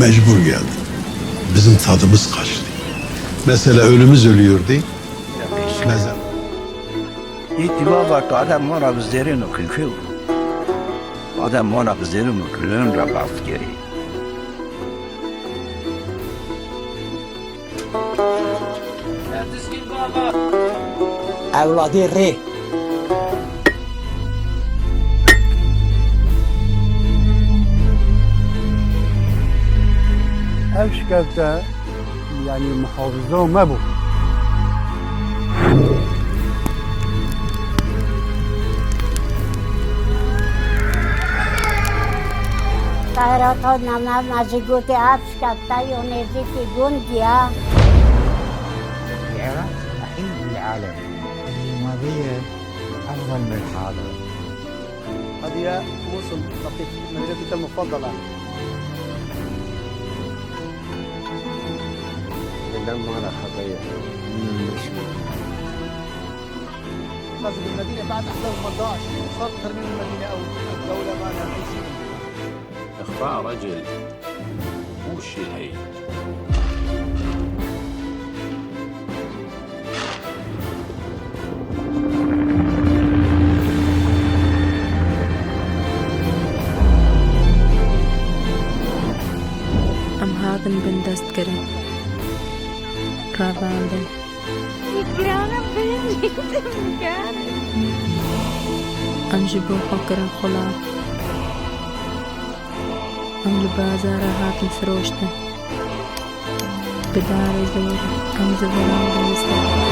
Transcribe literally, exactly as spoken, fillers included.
Mecbur geldik. Bizim tadımız kaçtı. Mesela ölümüz ölüyordu. Meze- Îtî baba, adem wana bi zêrên û kilkê û. Adem wana bi zêrên û kilkên re bas kerî. Ewladê rê. Ev şikefte, yanî muhafiza me bû. Tahira Todna me, me ji gotê ev şikefte yo nêzîkî gund ya. العراق أحيي العالم. الماضي أفضل من الحاضر. هذه موسم لطيف، مدينتك المفضلة. الدمارة خطيرة. مم، مشكلة. هذه المدينة بعد أحداث ثمنتاش صارت ترميم المدينة أو الدولة ما لها أي شيء. إخفاء رجل. وش هي؟ Em hatin bin destkirin, revandin. Girana bin. Em ji bo xwe kirin xulam. Em li bazara hatin firoştin. Bi darê zor em ziviran dimizin.